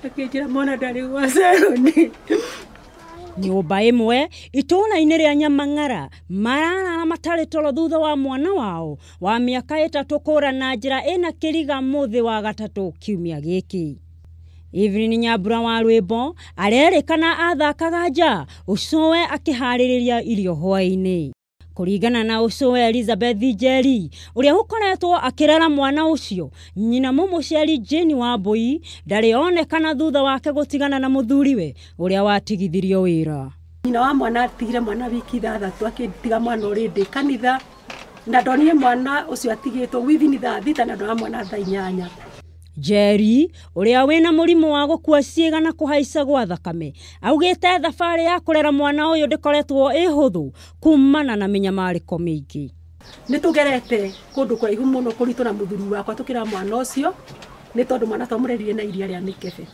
Akĩnjĩra mwana ndarĩ gwa Saroni. Nyũmba ĩmwe itũũra-inĩ rĩa Nyamang'ara mararara matarĩ toro thutha wa mwana wao wa mĩaka 3 kũra na njĩra ĩna kĩriga mũthĩ wa gatatũ kiumia gĩkĩ. Evelyn Nyambura wa rwĩmbo arerĩkana athakaga nja ũcũwe akĩharĩrĩria irio hwaĩ-inĩ. Kũringana na ũcũwe Elizabeth Njeri ũrĩa ũkoretwo akĩrera mwana ũcio, nyina mũmũciari Jane Wambui ndarĩ onekana thutha wake gũtigana na mũthuriwe ũrĩa watigithirio wĩra. Nyina wa mwana atigire mwana wiki 6 akĩtiga mwana ũrĩ kanitha na ndonire mwana ũcio atigĩtwo within thaa 6 na ndona mwana thaa 8. Njeri ũrĩa wĩna mũrimũ wa gũkua ciĩga na kũhaica gwa thakame augĩte thabarĩ ya kũrera mwana ũyũ ndĩkoretwo ĩ hũthũ kumana na mĩnyamarĩko mĩingĩ. Nĩ tũgerete kũndũ kũraihu mũno kũritũ na mũthuri wakwa tũkĩrera mwana ũcio nĩ tondũ mwana twamũrerire na iria rĩa mĩkebe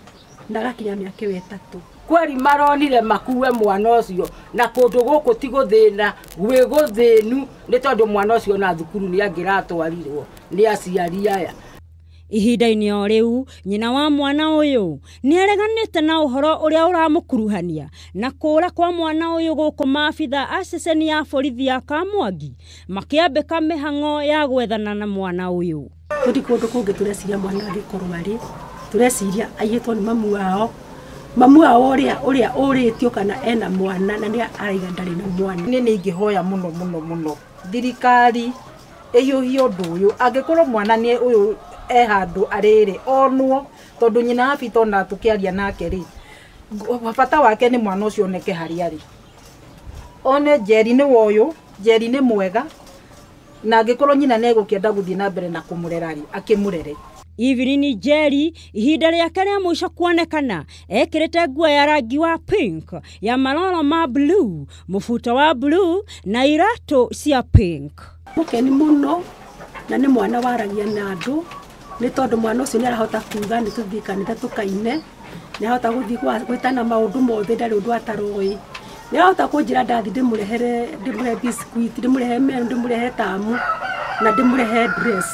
na agakinya mĩaka ĩyo 3. Kweri maronire makuwe mwana ũcio na kũndũ gũkũ ti gũthĩna gwĩ gũthĩnu nĩ tondũ mwana ũcio na thukuru nĩ angĩratwarirwo nĩ aciari aya. Ihinda-inĩ o rĩu nyina wa mwana ũyũ nĩareganĩte na ũhoro ũrĩa ũramũkuruhania na kũra kwa mwana ũyũ gũkũ maabitha a ceceni ya borithi ya Kamwangi makĩambĩka mĩhang'o ya gwethana na mwana ũyũ. Tũti kũndũ kũngĩ tũreciria mwana angĩkorwo arĩ, tũreciria aiyĩtwo nĩ mamu wao, mamu wao ũrĩa ũrĩtio kana ena mwana na nĩ araiga ndarĩ na mwana. Niĩ nĩ ingĩhoya mũno mũno mũno thirikari ĩhiũhie ũndũ ũyũ, angĩkorwo mwana nĩ ũyũ e handũ arĩrĩ onwo tondũ nyina wa Peter ona tũkĩaria nake rĩ bata wake nĩ mwana ũcio oneke harĩa arĩ, one Njeri nĩ woyũ, Njeri nĩ mwega na angĩkorwo nyina nĩ egũkĩenda gũthiĩ na mbere na kũmũrera rĩ akĩmũrere. Evelyn Njeri ihinda rĩake rĩa mũico kuonekana ekĩrĩte nguo ya rangi wa pink ya maroro ma blue, mũbuto wa blue na iratũ cia pink. Mũkeni mũno na nĩ mwana waragia na andũ nĩ tondũ mwana ũcio nĩ arahota kuga nĩ tũthiĩ kanitha tũkaine, nĩ arahota gũthiĩ gwĩtana maũndũ mothe ndarĩ ũndũ ataroĩ, nĩ arahota kũnjĩra ndathi ndĩmũrehere biscuit, ndĩmũrehe menu, ndĩmũrehe tamu na ndĩmũrehe dress.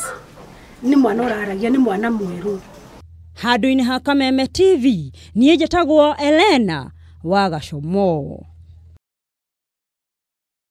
Nĩ mwana ũraragia, nĩ mwana mwerũ. Handũ-inĩ ha Kameme TV niĩ njĩtagwo Elena wa Gacomo.